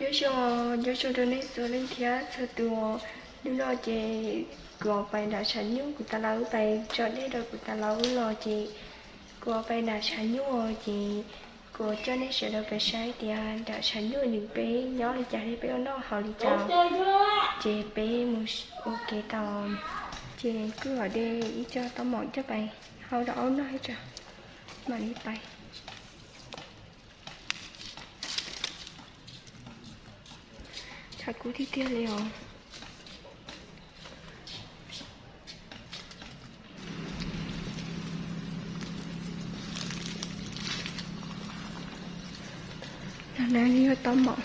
Nyob zoo, nyob zoo rau nej txhua leej thiab txhua tus. Hnub no ces kuv pais nram tshav nyuj, kuv tais laus wb pais tso dej rau kuv tais laus wb los ces kuv pais nram tshav nyuj ces kuv coj nej sawv daws pais saib tias nram tshav nyuj nws peb nyob li cas thiab peb ua noj haus li cas. Ces peb mus ua ke tau. Ces kuj los de ib co taub maum coj pais hau rau aub noj ib tso mam li pais. Tshav kub tiag tiag li os. No na yog taub maum,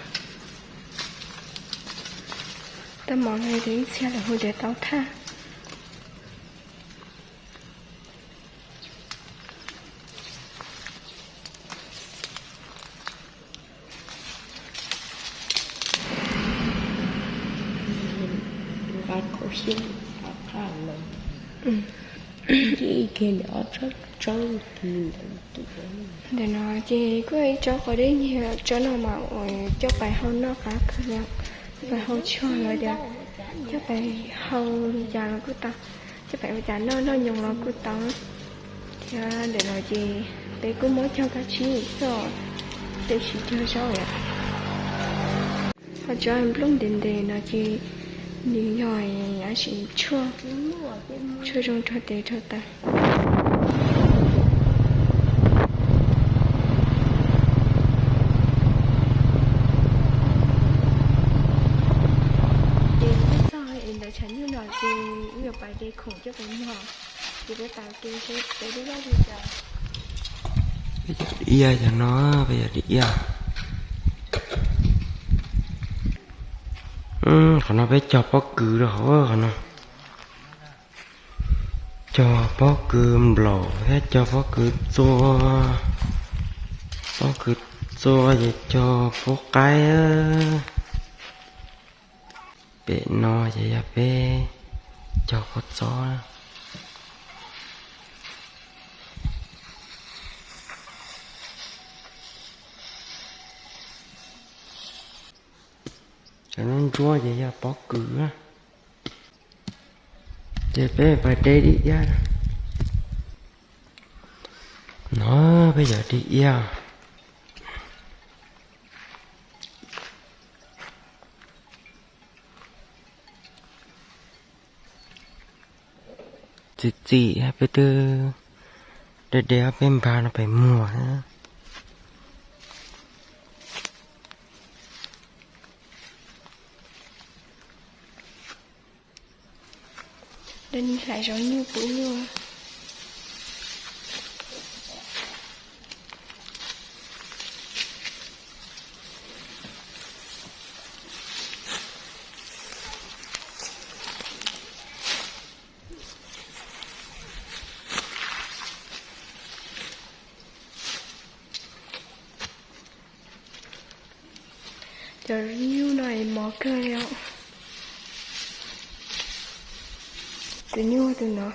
taub maum no ces ib txhia lawv hu tias taub thaj. Ntawm no ces kuj ib tsob qos dej nyuag tsob no mas uas coj pais hau noj qab kawg li, coj pais hau tshuaj los tias coj pais hau li cas los kuj tau, coj pais ua cas noj noj nyoos los kuj tau. Thiab ntawm no ces peb kuj muab cog kab tsib xwb, peb tsis cog zaub lawm. Ho tsob nplooj ntev ntev no ces nws yog ab tsi tshuaj, tshuaj zoo rau tes rau taw. Ces twb txog ntawm tshav nyuj no ces wb yuav pais de khoom coj pais noj. Ces peb pais ua ke seb peb lub zaj li cas. Peb cov di iab cov no, peb cov di iab. Qhov no peb cog pob kws rau hauv qhov no. Cog pob kws nplaum thiab cog pob kws txua. Pob kws txua ces cog pub qaib. Pem no ces yog peb cog kua txob. Cov no ntsuab ces yog pob kws. Ces peb pais de di iab. No peb cov di iab. Txi txim peb twb de de ob peb npag no pem muag. Hlais zaub nyuj pub nyuj. Cov nyuj no es mos kawg li os. Tus nyuj tus no.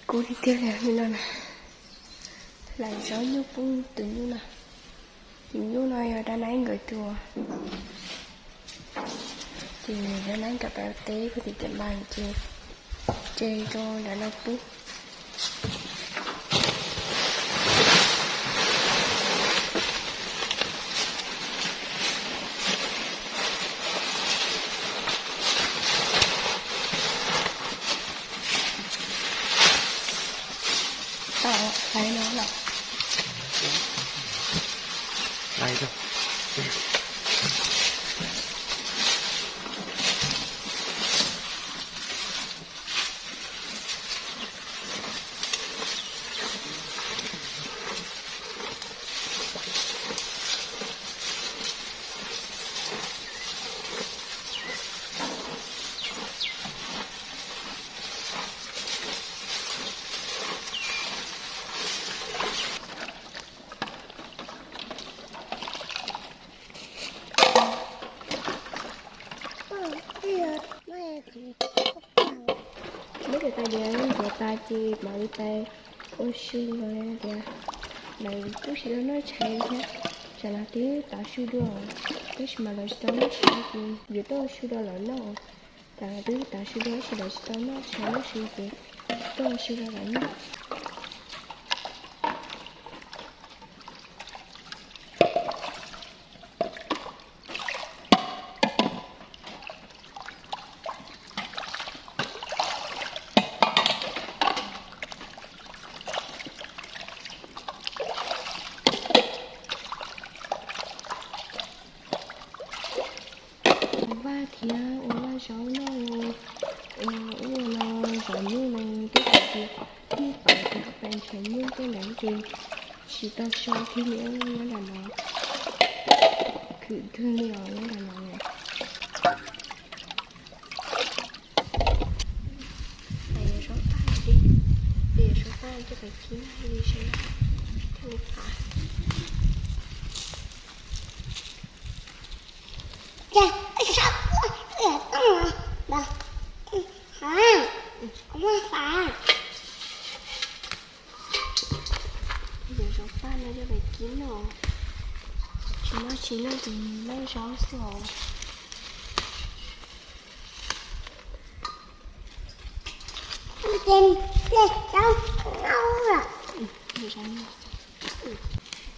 Kub tiag tiag li no na. Hlais zaub nyuj pub tus nyuj no. Tus nyuj no yog dab naib nkawd tus. Ces dab naib nkawd pab teb pab tim tiam npas ces tseg rau nram no pub. Tau, hlais no lawm. Hlais rau. Muab cov tais diav ntxuav tas ces mam li tais Ua su los tias lawv twb tsis tau noj tshais thiab, tsam no twb tav su dua, tab sis mas lawv tsis tau noj tshais ces yuav tuaj ua su rau lawv noj. Tsam no twb tav su dua tab sis lawv tsis tau noj tshais noj su ces tuaj ua su rau lawv noj. Ua vaj thiab ua vaj zaub noj, ua ua no zov nyuj no, twb hais tias nyuj pais, pais nrhiav nyuj tej ntawd ces tsis tau so kiag li nyob nram no, khwv kawg li os nyob nram no. Pais yuav zaub paj li, pais yuav zaub paj coj pais kib li seb thiaj li fav. Yuav zaub paj no coj pais kib noj, tsis muaj tsis noj ces noj zaub xwb os.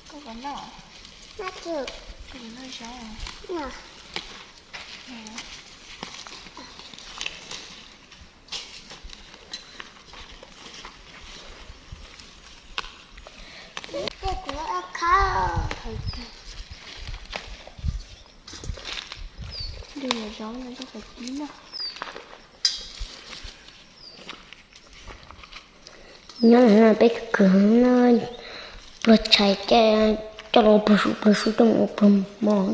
Koj puas noj? Koj puas noj zaub? Dej yuav zaub no coj pais kib noj. Nyob no peb khwv khwv no, pluag tshais coj los pluag su pluag su coj mus ua pluag mov.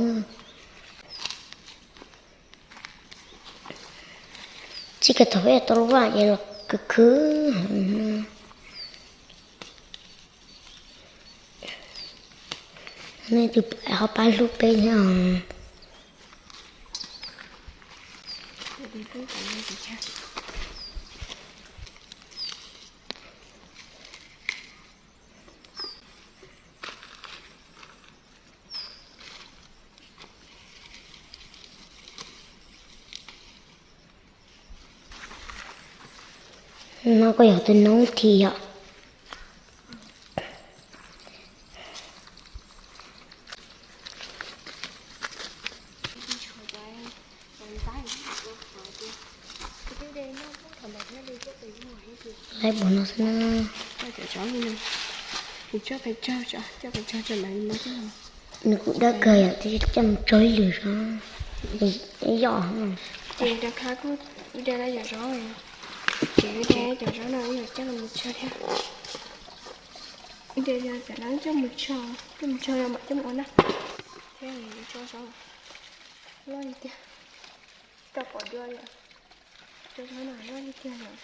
Txij kiag thaum peb tau lub vaj ces los khwv khwv. Nej tus ho pab hlub peb thiab os. No koj yog tus noob thiab yom. Laib npaum no xwb na. Nws kuj dawb kawg yom, twb coj mus tso ib lwm zog, yoj. Ces rau qhab kuj de lawm yom zaub, ces de cov zaub no ib yam coj los mus tsau thiab. De cov no coj mus tsau, coj mus tsau los mam coj mus ua na. Thiab tso zaub loj li tiag, tso pom dua yom, tso zaub no loj li tiag yom.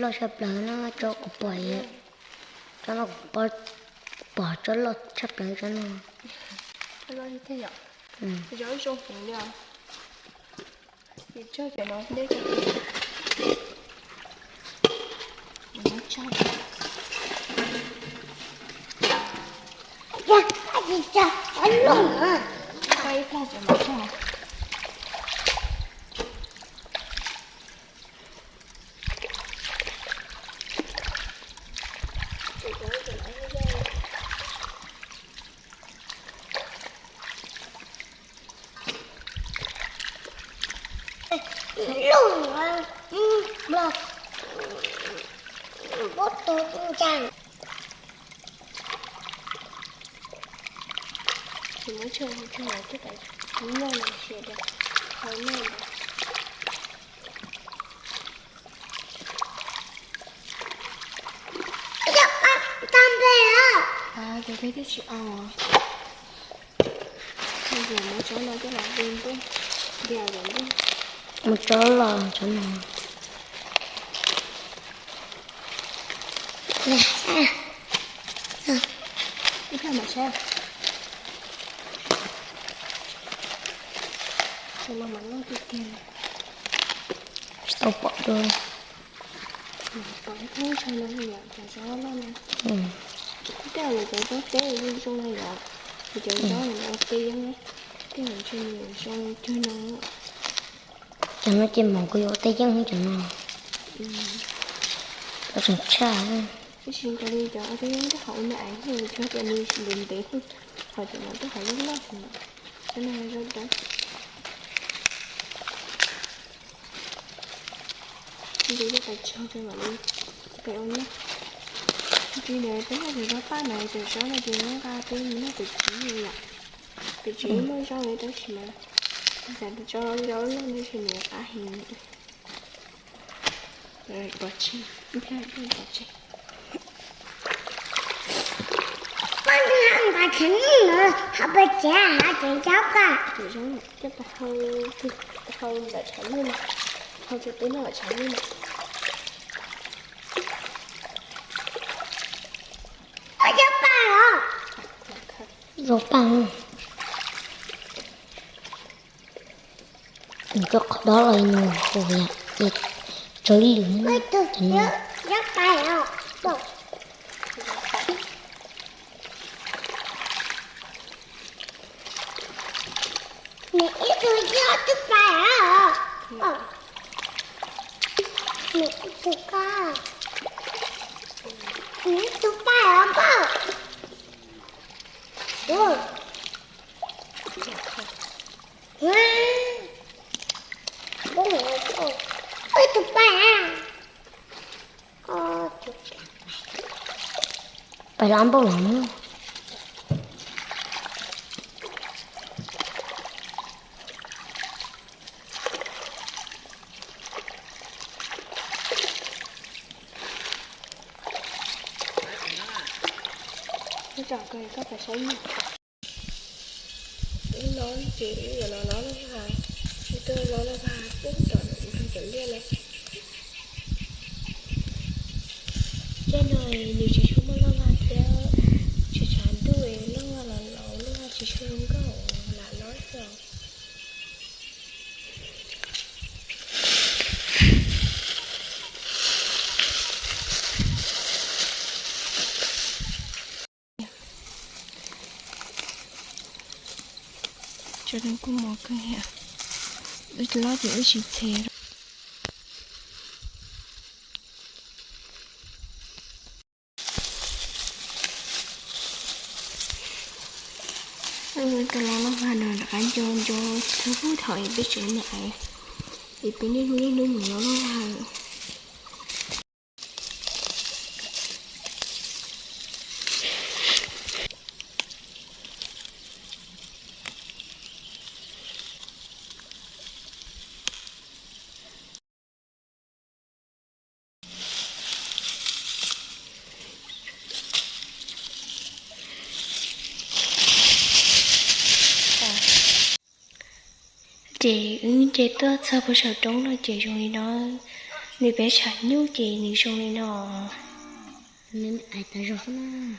Loj tshaj plaws no tso kuv pom, tso no kuv pom tso loj tshaj plaws tso no. Loj li tiag yom. Zaub zoo heev li os. Ces tso cov no deb rau kuv. Tso, tso, tso ib plag cov no tso. Lub, lub, lub, lub, tsis muab tsau, tsau lawm thiaj tau noj los sis tias hau noj ntawd. Ces peb twb tsis au. Muab tsob no coj los npuj, ntiag npuj. Muab tsob los tsob no. Ib pliag mam saib. Tus no mas loj tiag tiag. Tsis tau pom dua. Pom ib tug tshaj no yom, cov zaub loj no. Tej zaum cov zaub teb zoo zoo no yom, cov zaub no ua teb yeeb, tej zaum ntshe zoo cuag no. Cov no ces mam kuv yuav ua teb yeeb cov no. Cov tseem tshaj. Tab sis nkaus li cov ua teb yeeb twb hauv me aiv, tsuas tias nws ntev ntev, ho cov no twb hauv loj loj xwb na. Cov no zaub dawb. Ntu coj pais tsau rau mam li pem ua noj. Tsis ntawd peb noj cov zaub paj na, cov zaub no ces noj nqa peb mus noj pem tsev yom. Pem tsev muaj zaub li tab sis mas xav tias tso zaub noj tab sis nws qab heev. Pov tseg, pov tseg. Poj niam nqa tshav nyuj no, ho pov tseg hais tias zaub paj. Cov zaub coj pais hau, hau ntawm tshav nyuj no, hau rau peb noj tshav nyuj no. Ua zaub paj os. Zaub paj. Nws coj qhov dob los nws hu yam, tso ib lwm. Zaub paj os. Nws ib tug yog tus paj os. Nws ib tug koj. Nws ib tug paj os koj. Ib tug paj. Pais lab npauj los. Wb los ces wb yuav los lov lub hais, wb tuaj lov lub hais pub tom nroog cov liaj lawm. Caij no nws tsis tshua muaj loj vag thiab, tshav tshav ntuj loj vag los los lub hais tsis tshua zoo nkauj lam lov xwb. Tso rau kuj mos kawg thiab. Wb lov ces wb tsis txhe. Wb tuaj lov lub hais no rov qab nco nco thaum pub thaum peb tsev me aiv, es peb niaj hnub niaj hnub mus lov lub hais. Ces wb nce tuaj txog puag saum roob no ces zoo li no, nws peb tshav nyuj ces nws zoo li no. Nws me aiv tas zog xwb na.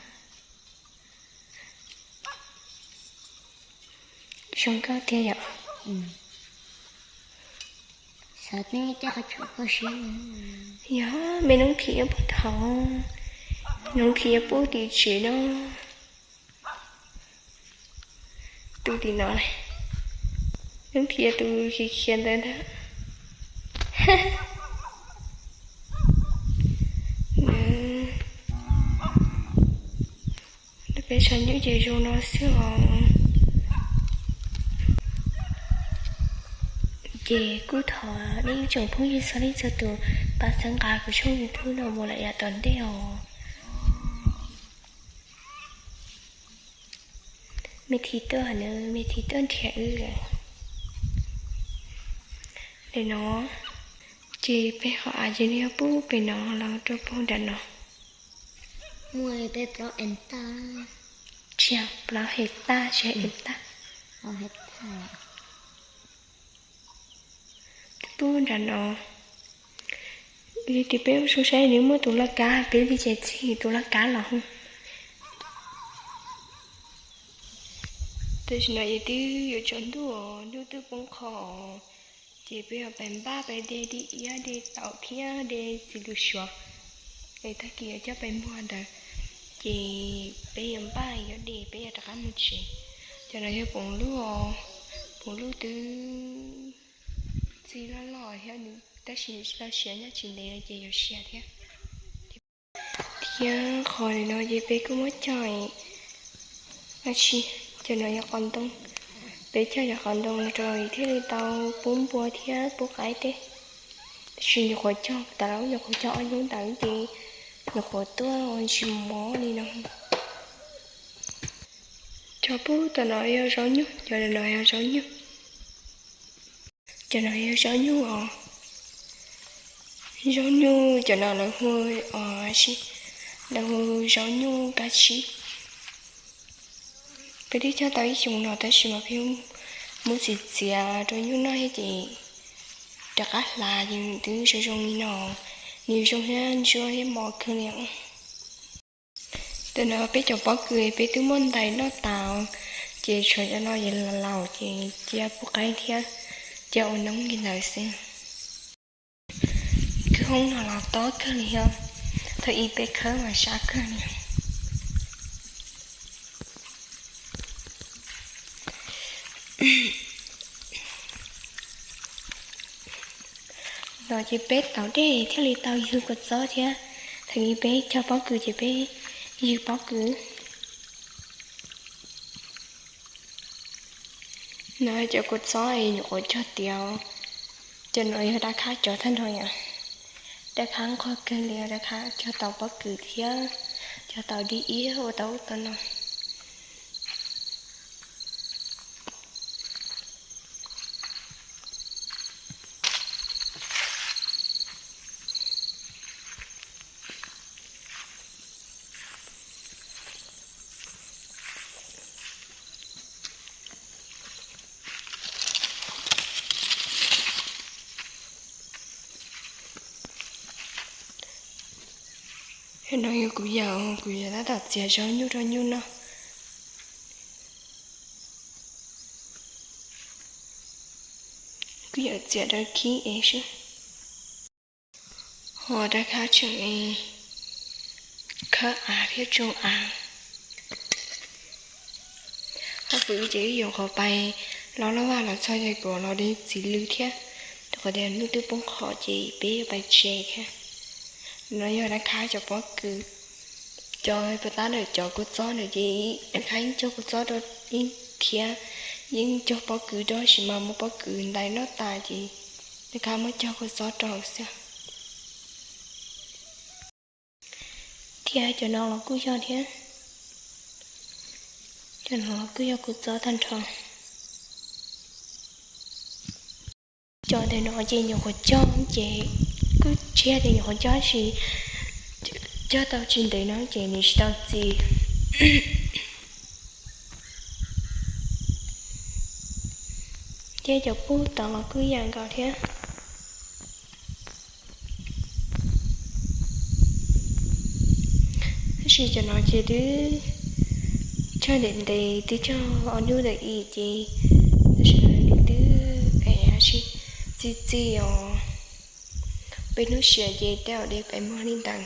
Zoo nkauj tiag yom. Xav teb coj qhov chaw koj siab. Yog me noob thim yuav pub thaum, noob thim yuav pub tim tsev no. Tus tim no, noob thim tus khiav khiav ntawd ntag. Peb tshav nyuj ces zoo no xwb os. Ces kuj thov nej ib tsoom phooj ywg txhua leej txhua tus pab txhawb nqa kuv tshooj YouTube no mus lawm yav tom ntej os. Me thim tuaj na, me thim tuaj nrhiav wb lawm. Nim no ces peb qhov av ces nws yuav pub pem no los rau puag nram no. Muaj peb plaub hecta, tsis yog plaub hecta, tsis yog hecta. Pub nram no. Ces peb ua zoo saib nws muaj tus laj kab, peb li ces txhij tus laj kab los. Tam sim no ces twb yuav tsaus ntuj os, ntuj twb poob qho os. Ces peb yuav pais npaj pais de dib iab de taum thiab de txiv lws suav, es tag kis yuav coj pais muag ntawd. Ces peb yuav npaj yuav de peb yuav rov qab mus tsev. Cov no yog poom luj, poom luj twb txi loj loj thiab, tab sis tsis tau siav nyob tsis ntev no ces yuav siav thiab. Thiab qhov no ces peb kuj muab cog, cov no yog qos ntoo, peb cog cov qos ntoo no rau thiaj li tau pub npua thiab pub qaib teb. Tab sis nyuam qhuav cog tas lawm, nyuam qhuav cog ob hnub ntawd ces nyuam qhuav tuaj ua ntsis mov li no. Cov pub tom no yog zaub nyuj, cov no yog zaub nyuj. Cov no yog zaub nyuj os. Zaub nyuj cov no lawv hu, lawv hu zaub nyuj kab tsib. Peb twb cog tau ib xyoos no tab sis mas peb muab txiav txiav rau nyuj noj thiab ces rov qab hlav ces nws twb zoo zoo li no, nws zoo thiab ntsuab thiab mos kawg li. Tam no peb cov pob kws peb twb muab ntais noj tas, ces tshuav cov no ces laus laus ces cia pub qaib thiab cia ua noob li ntawd xwb. Kwj hoob no los tob kawg li os, thaum ub peb khawb mas sab kawg li. No ces peb taus dej thiaj li tau ywg kua txob thiab. Thaum ub peb cog pob kws ces peb ywg pob kws. No cov kua txob nyuam qhuav cog tiav, cov no yog dab khab cov tag nrho yom. Dab khab nqhis kawg li, dab khab cog tau pob kws thiab cog tau dib iab ua tau ub tau no. No yog kuv yawm, kuv yawm tab tom txiav zaub nyuj rau nyuj noj. Kuv yawm txiav rau khib es xwb. Ho dab khab tseem khawb av thiab tsoo av. Ho fwm ces wb yuav qhov pais los loj vaj los txog ces kuv los de txiv lws thiab, rau qhov tias hnub twb poob qho ces peb yuav pais tsev thiab. No yog dab khab cov pob kws, cov puas tab ntawm cov kua txob ntawd ces dab khab yeej cog kua txob rau yeej thiab, yeej cog pob kws rau tab sis mas muab pob kws ntais noj tas ces dab khab muab cog kua txob rau xwb. Thiab cov no los kuj yog thiab, cov no los kuj yog kua txob tag nrho. Cov ntawm no ces nyuam qhuav cog ces kuj tsis yog tias nyuam qhuav cog tab sis cog tau tsis ntev no ces nws tsis tau txi. Thiab cov pub tod los kuj yam nkaus thiab. Tab sis cov no ces twb cog ntev ntev twb cog ob hnub ntawm ib ces tab sis nws twb es txi txi os. Peb hnub sia ces tej zaum de pais muag li ntawd.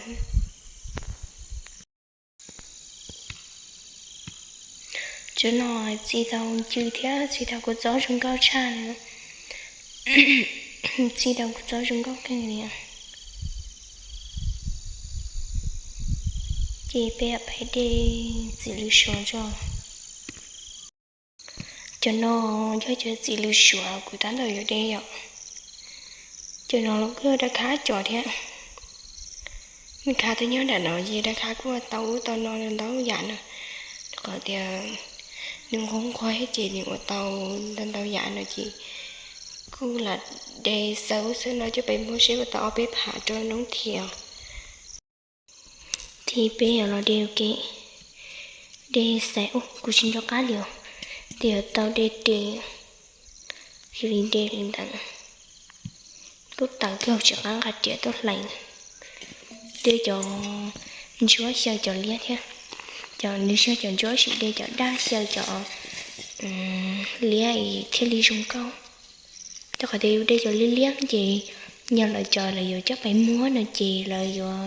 Cov no txi tau ncw thiab txi tau kua txob zoo nkauj tshaj li. Txi tau kua txob zoo nkauj kawg li. Ces peb pais de txiv lws suav tso. Cov no yog cov txiv lws suav kuv tab tom yuav de yom. Cov no los kuj yog dab khab cov thiab. Dab khab twb nyob nram no ces dab khab kuj ua tau ub tau no ntau yam no. Rau qhov tias nws nquag nquag thiab ces nws ua tau ntau ntau yam no ces kuj lam de xaws ub xaws no coj pem muag seb ua tau ob peb phav rau noob thiab. Ces peb yuav los de ua ke, de xaws ub, kuv tsis nco qab li os, ces yuav tau de tes, cia li de li ntawd. Kuj tawv kawg tsis qab nqa riam tuaj hlais. De cov ntsuab xyaw cov liab thiab, cov nws xyaw cov ntsuab sim de cov daj xyaw cov liab thiaj li zoo nkauj. Rau qhov tias yus de cov liab liab ces nyog lawv cov lawv yuav coj pais muag no ces lawv yuav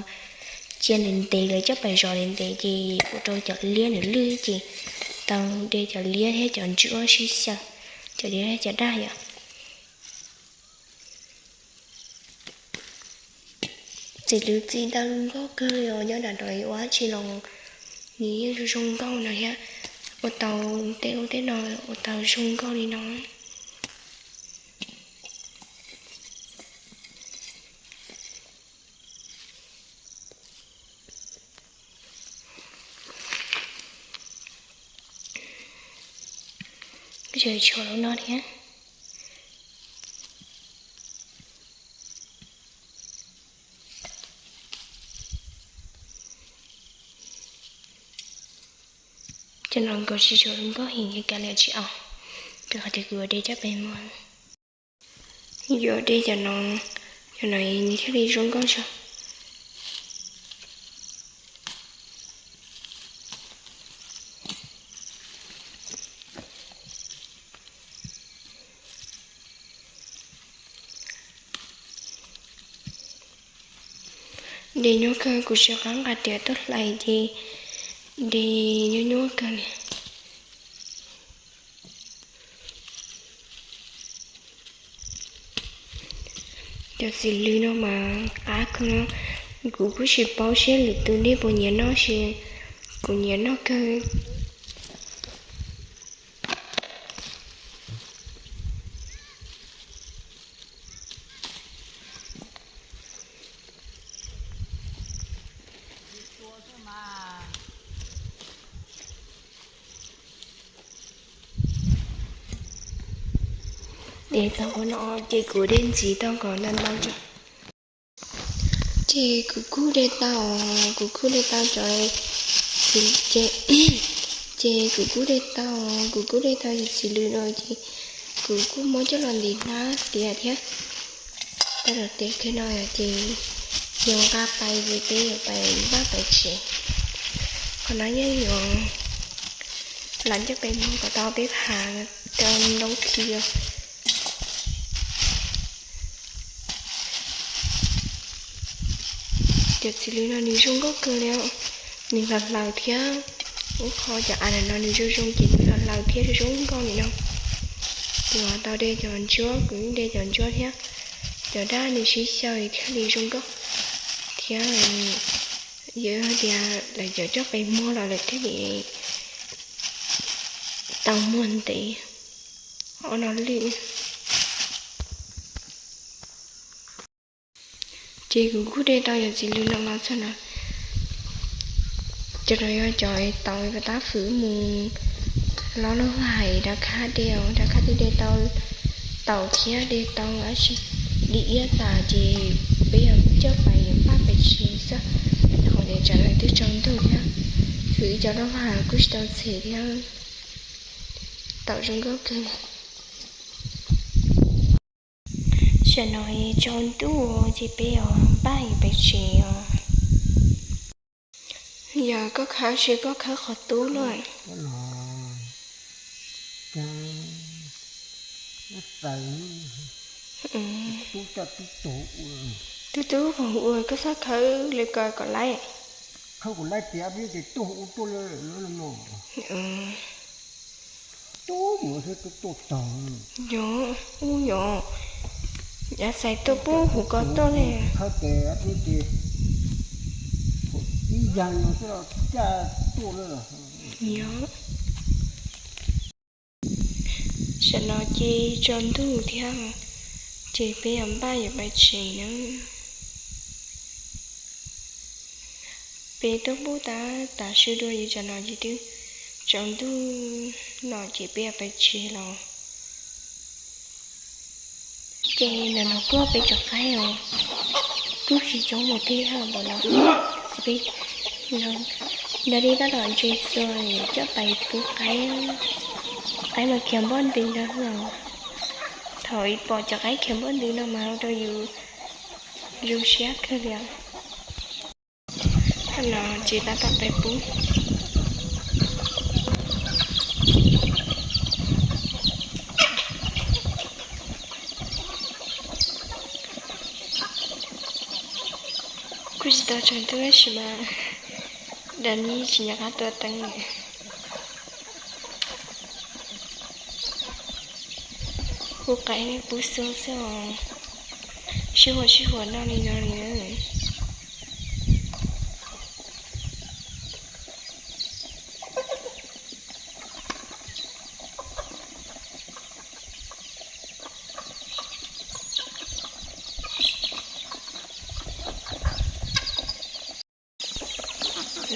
cia ntev ntev, lawv coj pais zov ntev ntev ces ua rau cov liab nws lwj ces tau de cov liab thiab cov ntsuab sib xyaw, cov liab thiab cov daj yom. Txiv lwm txim tau zoo nkauj kawg li os, nyob nram nrov ua dab tsi los nws yeej zoo zoo nkauj no thiab. Ua tau tej ub tej no ua tau zoo nkauj li no. Kuv tseem tshuav lub no thiab. Cov no nkaus tsis tshua zoo nkauj heev, kav liam tsis aus, rau qhov tias kuv ua de coj pes muag. Yuav de cov no, cov no nws thiaj li zoo nkauj tso. De nyuaj kawg, kuv tsis qab nqa riam tuaj hlais ces de nyuaj nyuaj kawg li. Cov txiv lwm no mas qab kawg no, kuv kuj tsis paub seb lwm tus nej puas nyiam noj, kuv nyiam noj kawg. De tau qhov no ces kuv de ntxiv tau kom ntau ntau tso. Ces kuv kuj de tau, kuv kuj de tau cov, ces kuv kuj de tau, kuv kuj de tau cov txiv lwm no ces kuv kuj muab coj los ntim hnab tiav thiab. Tej los tiav kiag no ces yog nqa pais ces peb yuav pais npaj pais tsev. Qhov no yeej yuav lam coj pes muag kom tau peb phav rau nroo khi. Cov txiv lwm no nws zoo nkauj kawg li, nws hlaws hlaws thiab. Ub, qhov cov av no nws zoo zoo ces nws hlaws hlaws thiab zoo zoo nkauj li no. Kuv tau de cov ntsuab, kuv yeej de cov ntsuab thiab. Cov daj nws sib xyaw thiaj li zoo nkauj thiab. Yog tias lawv cov coj pes muag los lawv thiaj li tau muag ntev. Ob no lwj. Ces kuv kuj de tau cov txiv lwm no los txog no. Cov no yog cov tau pab tab fwv mus lob lub hais rov qab de, rov qab twb de tau taum thiab de tau dab tsi li iab tas ces peb yuav coj pais npaj pais tsev xwb. Qhov tias tsam no twb tsaus ntuj thiab, fwv cov lub hais kuj tsis tau txhem thiab. Taum zoo nkauj kawg. Tam no tsaus ntuj ces peb yuav npaj pais tsev os. Yog koj khawb tsis koj khawb qhov tub no. Tub tub ua, koj txhob khawb li ko kom laib. Khawb kom laib tias peb ces tuaj ua tuaj li no. Tub mus xwb tub tuaj tog. Yog, ub yog, yav xais tuaj pub huv ko tuaj li. Khawb tes peb ces ib yag no xwb los caj tuaj li. Yog. Tam no ces tsaus ntuj thiab, ces peb yuav npaj yuav pais tsev na. Peb tuaj pub tab tas swb dua ces tam no ces twb tsaus ntuj no ces peb yuav pais tsev los. Ces ntawm no kuj peb cov qaib os, kuj tsis coob mus thiab npaum no. Peb nrog dej tab tom ntse xua coj pais pub qaib. Qaib mas khiav npoj ntws nrog os. Thaum pom cov qaib khiav npoj ntws no mas ua rau yus zoo siab kawg li os. Tam no ces tab tom pais pub. Los tsaus ntuj tab sis mas Dani tsis nco qab tua teeb li. Hu qaib nej pub xub xwb os. Sib huam sib huam noj li no li na.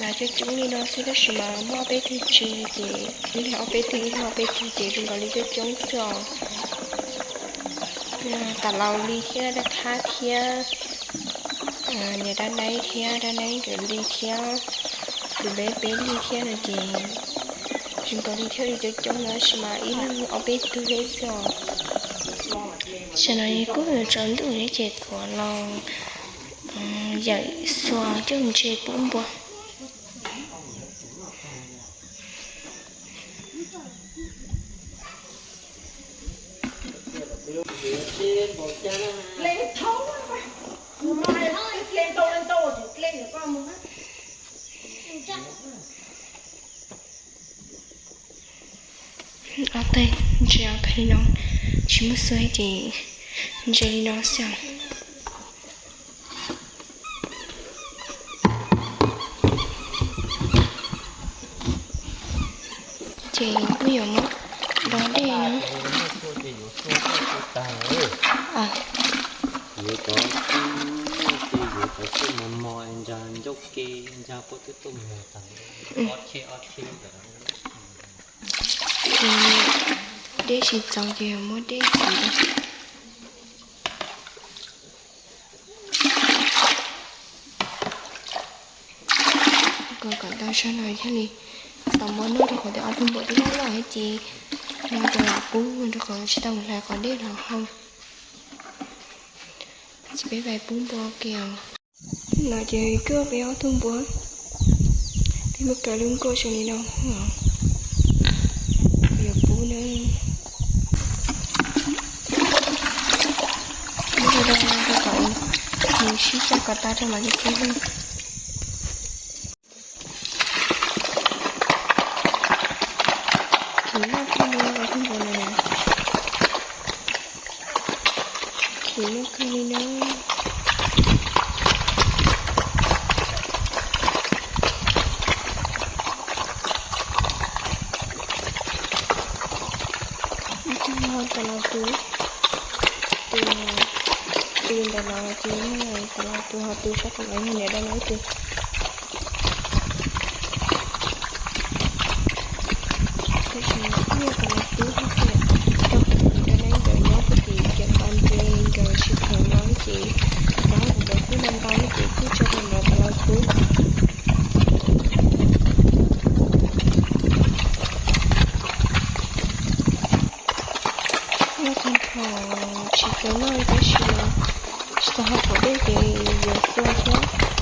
Los coob coob li no xwb tab sis mas muaj ob peb tug tsis ces ib leeg ob peb tug ib leeg ob peb tug ces zoo nkaus li coob coob xwb os. Tam laus li thiab dab khab thiab, niam dab naib thiab dab naib nkawd li thiab, tus peb peb li thiab no ces zoo nkaus li thiaj li coob coob no tab sis mas ib leeg ob peb tug thiab xwb os. Tam no kuj tsaus ntuj ces kuv los yawm xua coj ntses pub npua. Ob teg ntses ob teg li no, tsis muaj xub ces ntses li no xwb. Ces kuj yuav muab do dej no. Ces dej tsis txaus ces yuav muab dej txiv. Kom kom tau zog no thiaj li tau muab noj rau qhov tias ob tug npua twb loj loj ces no ces lam pub rau qhov tsis tau mus hlais qos dej los hau. Tsis peb vais pub npua kiag. No ces kuj peb ob tug npua, peb muab kaw lub nkuaj zoo li no, yuav pub na. Muab rau rau kom nws sib caj kom tau rau mam li pub na. Khiv noj kawg li os tus npua no na. Khiv noj kawg li na. Ib tug ho tas los tus, tus, tus ntawm no ces yog tas los tus ho tus sab tom no yog niam dab laug ib tug. Tab sis kuj yog tas los tus hais tias rau qhov niam dab laug nkawd nyob puag tim cov npas ces nkawd tsis khoom no ces rov qab nkawd kuj ntau ntau ces kuj tso rau ntawd tas los tus. Noj tag nrho tsis tau noj li tab sis mas tsis tau hau pom dej ces yuav xua thiab.